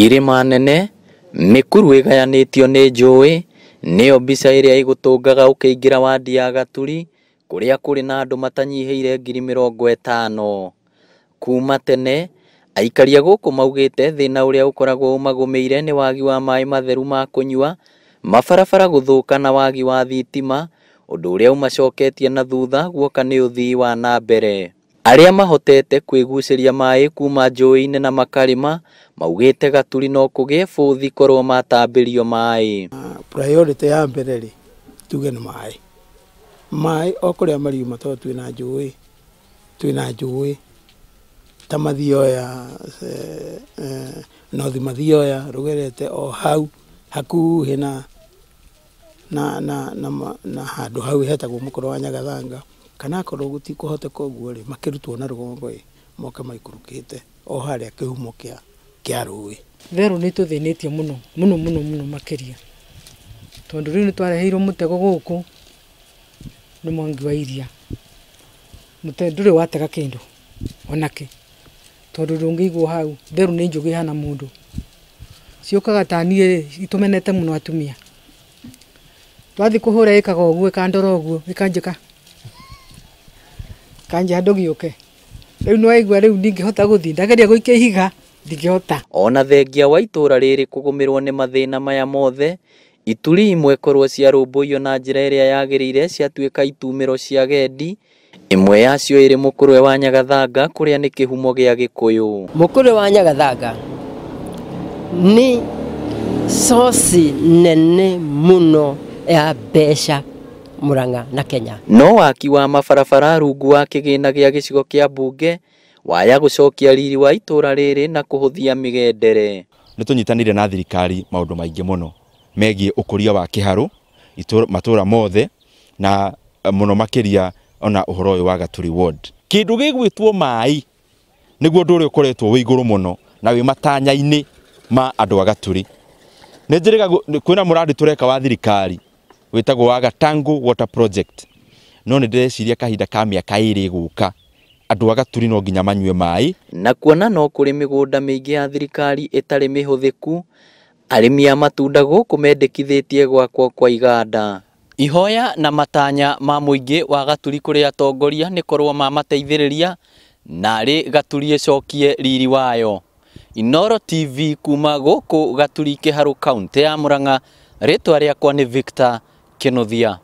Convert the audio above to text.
Irĩma nene, mĩkuru ĩgayanĩtio nĩ njũĩ, nĩyo mbica ĩrĩa ĩgũtũngaga ũkĩingĩra wandi ya Gaturi, kũrĩa kũrĩ na andũ matanyihĩire 50,000. Kuma tene, aikari a gũkũ maugĩte thĩna ũrĩa ũkoragwo ũmagũmĩire nĩ wagi wa maĩ matheru ma kũnyua, mabarabara gũthũka na wagi wa thitima, ũndũ ũrĩa ũmacoketie na thutha guoka nĩ ũthii wa na mbere. Arĩa mahotete kwĩgucĩria maĩ kuma njũĩ-inĩ na makarĩma, maugĩte Gaturi no kũgĩe bũthi korwo matambĩrio maĩ. Priority ya mbere rĩ, tuge nĩ maĩ. Maĩ o kũrĩa mariuma tondũ twĩna njũĩ, twĩna njũĩ ta Mathioya, North Mathioya rũgerete o hau hakuhĩ na na na na na handũ hau hetagwo Mũkũrũ wa Nyagathanga, kana akorwo gũtikũhoteka ũguo rĩ, makĩrutwo na rũgongo ĩ, moke maikũrũkĩte o harĩa kĩhumo kĩa rũĩ. Therũ nĩ tũthĩnĩtie mũno mũno mũno mũno makĩria, tondũ rĩu nĩ twareheirwo mũtego gũkũ nĩ Mwangi wa Iria. Mũtego ndũrĩ watega kĩndũ onakĩ, tondũ ndũngĩigwo hau. Therũ nĩ njũgĩ ihana mũndũ, ciũkaga ta niĩ rĩ, itũmenete mũno atumia. Twathiĩ kũhũra ĩkaga ũguo, ĩkandora ũguo, ĩkanjĩka kanjĩra ndũgĩũke. Rĩu nĩwaigua rĩu ndingĩhota gũthiĩ, ndageria gũikia ihiga ndingĩhota. Ona thengia wa itũra rĩrĩ kũgũmĩrwo nĩ mathĩna maya mothe, ituri imwe korwo ciarũmbũiyo na njĩra ĩrĩa yagĩrĩire ciatuĩka itumĩro cia agendi, ĩmwe yacio ĩrĩ Mũkũrwe wa Nyagathanga kũrĩa nĩ kĩhumo gĩa Gĩkũyũ. Mũkũrwe wa Nyagathanga nĩ source nene mũno ya mbeca Murang'a na Kenya. No waki wa mabarabara rungu wa kĩgĩna gĩa gĩcigo kĩa mbunge waya gũcokia riri wa itũra rĩrĩ na kũhũthia mĩgendere. Nĩ tũnyitanĩire na thirikari maũndũ maingĩ mũno megiĩ ũkũria wa kĩharũ matũra mothe na mũno makĩria ona ũhoro ũyũ wa Gaturi ward. Kĩndũ gĩgwĩtwo maĩ nĩguo ũndũ ũrĩa ũkoretwo wĩ igũrũ mũno na wĩ matanya-inĩ ma andũ a Gaturi. Nĩ njĩrĩga kwĩna mũrandi tũreka wa thirikari wĩtagwo wa Gatango Water Project, no nĩ ndĩreciria kahinda ka mĩaka 2 ĩgũka andũ a Gaturi no nginya manyue maĩ. Na kuona no kũrĩ mĩgũnda mĩingĩ ya thirikari ĩtarĩ mĩhũthĩku, arĩmi a matunda gũkũ mendekithĩtie gwakwo kwa iganda. Ihoya na matanya ma mũingĩ wa Gaturi kũrĩ atongoria nĩ korwo mamateithĩrĩria narĩ Gaturi ĩcokie riri wayo. Inooro TV kuma gũkũ Gaturi Kĩharũ kaunti ya Murang'a, rĩtwa rĩakwa nĩ Victor Kinuthia.